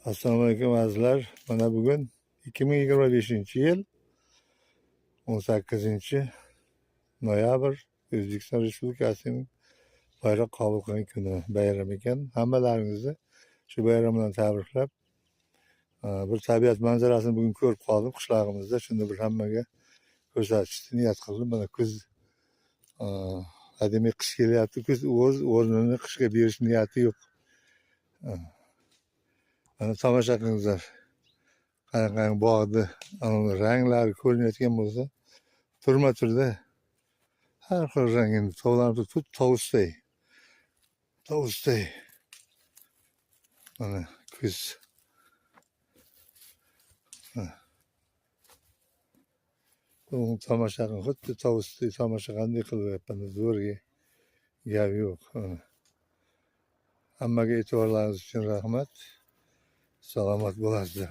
Assalomu alaykum, azizlar. Mana bugun 2025-yil 18 noyabr, O'zbekiston Respublikasining bayroq qabul qilgan kuni, bayram ekan. Hammalaringizni shu bayram bilan tabriklab, bir tabiat manzarasini bugun ko'rib qoldim qishlog'imizda. Shuni bir hammaga ko'rsatishni niyat qildim. Mana kuz, hademay qish kelyapti, kuz o'z o'rnini qishga berish niyati yo'q. Mana tomosha qilinglar. Qanaqa bog'ni anavi ranglari ko'rinayotgan bo'lsa, turma turda har xil rang, endi tovlarni tut tovusday. Tovusday. Mana kuz. Ha. Uni tomosha qiling, xuddi tovusday tomosha qanday qilyapman, zo'rga gap yo'q. Mana. Hammaga e'tiborlaringiz uchun rahmat. Salomat bo'lasizlar.